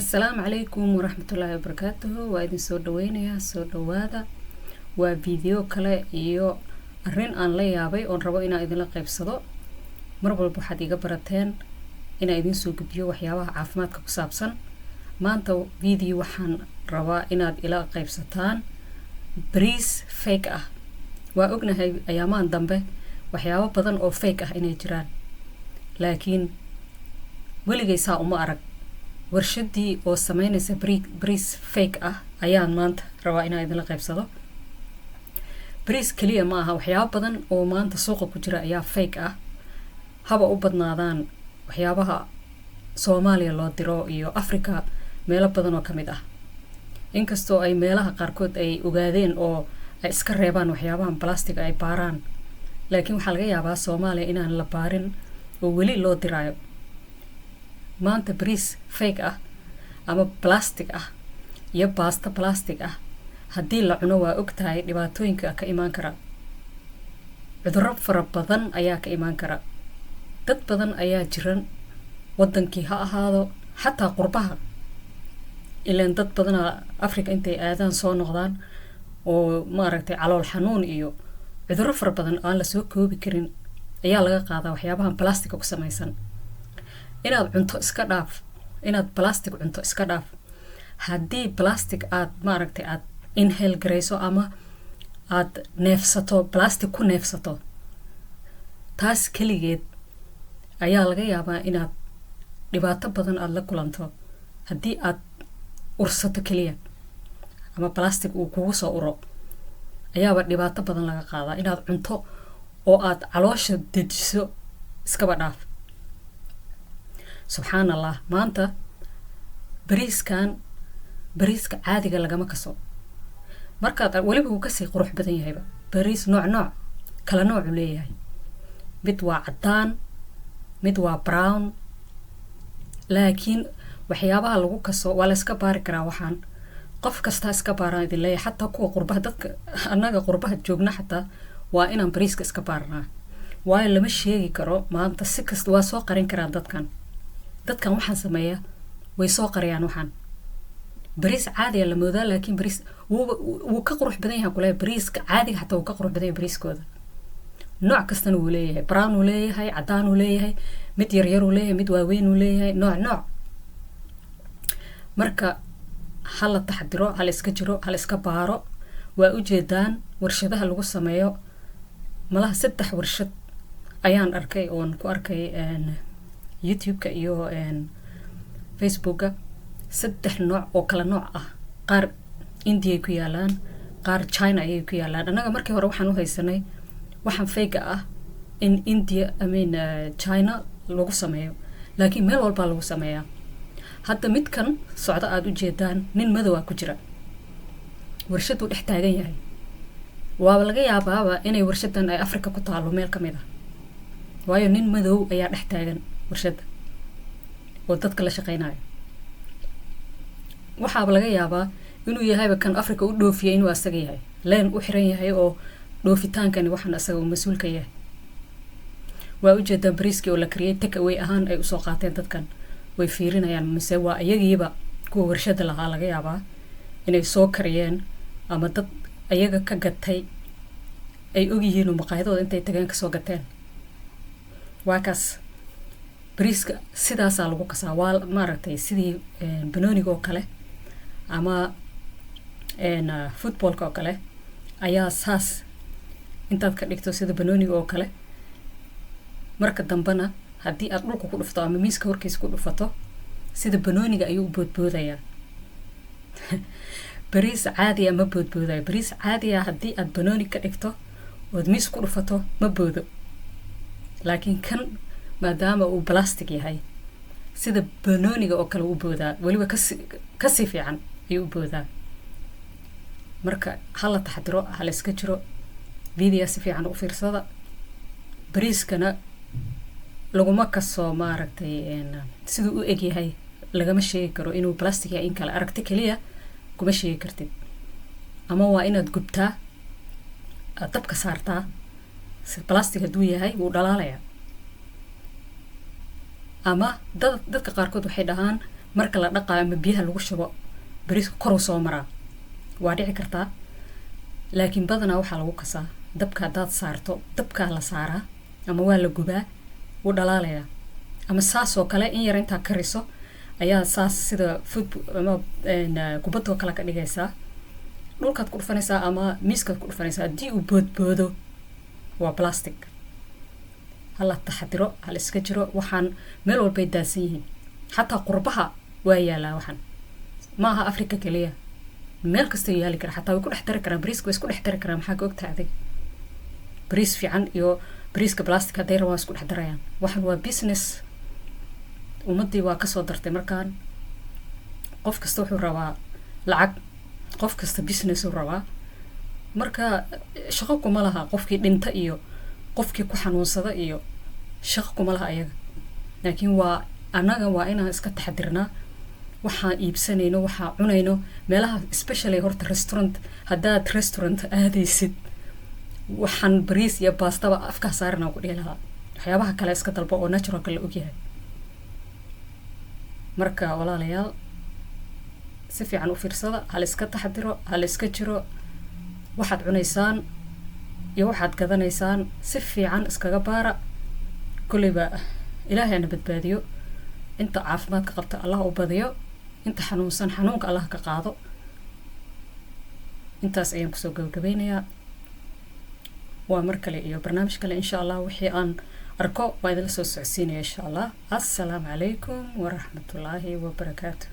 Asalaamu calaykum waraxmatullaahi wabarakaatuhu. Waa idin soo dhaweynayaa, soo dhawaada. Waa video kale iyo arrin aan la yaabay oon rabo inaan idinla qaybsado. Mar walba waxaad iga barateen inaan idin soo gudbiyo waxyaabaha caafimaadka ku saabsan. Maanta video waxaan rabaa inaad ila qaybsataan bariis fake ah. Waa ognahay ayaamahan dambe waxyaabo badan oo fake ah inay jiraan, laakiin weligay saa uma arag warshadii oo sameynaysa bariis fake ah ayaan maanta rabaa inaan idinla qaybsado. Bariis keliya ma aha, waxyaabo badan oo maanta suuqa ku jira ayaa fake ah, haba u badnaadaan waxyaabaha Soomaaliya loo diro iyo Africa meelo badan oo ka mid ah. Inkastoo ay meelaha qaarkood ay ogaadeen oo ay iska reebaan waxyaabahan plastic, ay baaraan, laakiin waxaa laga yaabaa Soomaaliya inaan la baarin oo weli loo diraayo. Maanta bariis fake ah ama plastic ah iyo baasto plastic ah haddii la cuno, waa og tahay dhibaatooyinka ka imaan kara. Cudurro fara badan ayaa ka imaan kara. Dad badan ayaa jiran, waddankii ha ahaado, xataa qurbaha. Ilaan dad badanaa Africa intay aadaan soo noqdaan oo maaragtay calool xanuun iyo cudurro fara badan aan la soo koobi karin ayaa laga qaadaa waxyaabahan plastica ku samaysan. Inaad cunto iska dhaaf, inaad plastic cunto iska dhaaf, haddii plastic aad maaragtay aad inhale garayso ama aad neefsato, plastic ku neefsato, taas keligeed ayaa laga yaabaa inaad dhibaato badan aada la kulanto. Haddii aad ursato keliya ama plastic uu kugu soo uro, ayaaba dhibaato badan laga qaadaa. Inaad cunto oo aad caloosha dejiso iskaba dhaaf. Subxaan Allah, maanta bariiskan bariiska caadiga lagama kaso. Markaad weliba wuu kasii qurux badan yahayba. Bariis nooc nooc kala noocu leeyahay: mid waa caddaan, mid waa brown. Laakiin waxyaabaha lagu kaso waa la iska baari karaa. Waxaan qof kastaa iska baaraan idin leeyahay, xataa kuwa qurbaha. Dadka annaga qurbaha joogna xataa waa inaan bariiska iska baarnaa, waayo lama sheegi karo maanta. Si kasta waa soo qarin karaan dadkan. Dadkan waxaan sameeya way soo qariyaan. Waxaan bariis caadiga la moodaa, laakiin bariis wuuba wuu ka qurux badan yahay kule. Bariiska caadiga xataa wuu ka qurux badan yahay bariiskooda. Nooc kastana wuu leeyahay: brown uu leeyahay, caddaan uu leeyahay, mid yaryar uu leeyahay, mid waaweyn uu leeyahay, nooc nooc. Marka ha la taxdiro, hala iska jiro, hala iska baaro. Waa ujeedaan warshadaha lagu sameeyo. Malaha saddex warshad ayaan arkay oon ku arkay YouTube-ka iyo Facebooka, saddex nooc oo kala nooc ah. Qaar Indiay ku yaalaan, qaar China ayay ku yaalaan. Annaga markii hore waxaan u haysanay waxaan fake-ga ah in India, I mean China lagu sameeyo, laakiin meel walbaa lagu sameeyaa. Hadda midkan socdo aada u jeedaan, nin madowaa ku jira, warshaduu dhex taagan yahay. Waaba laga yaabaaba inay warshadan ay Africa ku taalo meel ka mid ah, waayo nin madow ayaa dhex taagan warshadda oo dadka la shaqeynayo. Waxaaba laga yaabaa inuu yahayba kan Africa u dhoofiyay, inuu asaga yahay leen u xiran yahay oo dhoofitaankani waxaan asaga uu mas-uulka yahay. Waa ujeedaa bariiskii oo la kariyay, take away ahaan ay usoo qaateen dadkan. Way fiirinayaan, mise waa iyagiiba kuwa warshada lahaa laga yaabaa inay soo kariyeen, ama dad ayaga ka gatay ay ogyihiin oo maqaayadooda intay tageen kasoo gateen. Waa kaas bariiska, sidaasaa lagu kasaa. Waa maaragtay sidii banooniga oo kale ama footballka oo kale ayaa saas intaad ka dhigto sida banooniga oo kale. Marka dambena haddii aad dhulka ku dhufto ama miiska horkiisa ku dhufato, sida banooniga ayuu u boodboodayaa. Bariis caadiya ma boodboodayo. Bariis caadiya haddii aad banooni ka dhigto ood miis ku dhufato, ma boodo. Laakiin kan maadaama uu plastic yahay, sida banooniga oo kale u boodaa, weliba kasii fiican ayuu u boodaa. Marka hala taxdiro, hala iska jiro. Video si fiican u fiirsada. Bariiskana laguma kasoo maaragtay siduu u egyahay lagama sheegi karo inuu plastic yahay in kale. Aragti keliya kuma sheegi kartid. Ama waa inaad gubtaa, aad dabka saartaa. Plastic hadduu yahay, wuu dhalaalayaa. Ama dadka qaarkood waxay dhahaan Marka la dhaqaayo ama biyaha lagu shubo, bariiska koruu soo maraa, waa dhici kartaa. Laakiin badanaa waxaa lagu kasaa dabka. Haddaad saarto, dabkaa la saaraa ama waa la gubaa, wuu dhalaalayaa. Ama saas oo kale in yar intaa kariso ayaa saas sida food ama kubadoo kale ka dhigaysaa, dhulkaad ku dhufanaysaa ama miiskaad ku dhufanaysaa. Haddii uu boodboodo, waa plastic. Hala taxadiro, hala iska jiro. Waxaan meel walbay daadsan yihiin, xataa qurbaha waa yaalaa. Waxaan ma aha Africa keliya, meel kasta yaali kara. Xataa way ku dhex dari karaan bariiska, way isku dhex dari karaan. Maxaa ka ogtahay adig? Bariis fiican iyo bariiska plastic hadday rabaan, waa isku dhex darayaan. Waxan waa business. Ummaddii waa kasoo dartay. Markaan qof kasta wuxuu rabaa lacag, qof kasta business uu rabaa. Marka shaqo kuma laha qofkii dhinta iyo qofkii ku xanuunsada iyo shaqo kuma laha ayaga. Laakiin waa annaga, waa inaan iska taxadirnaa waxaan iibsanayno, waxaan cunayno meelaha, especially horta restaurant. Haddaad restaurant aadaysid, waxaan bariis iyo baastaba afkaa saarana ku dhihi lahaa. Waxyaabaha kale iska dalbo oo naturalka la ogyahay. Marka walaalayaal, si fiican u fiirsada, hala iska taxadiro, hala iska jiro. Waxaad cunaysaan iyo waxaad gadanaysaan si fiican iskaga baara. Kolleyba Ilaahay ana badbaadiyo. Inta caafimaadka qabta Allah u badiyo, inta xanuunsan xanuunka Allah ka qaado. Intaas ayaan kusoo gabagabeynayaa. Waa mar kale iyo barnaamij kale, insha Allah. Wixii aan arko waa idinla soo socodsiinaya, insha Allah. Assalaamu calaykum waraxmatullaahi wabarakaatu.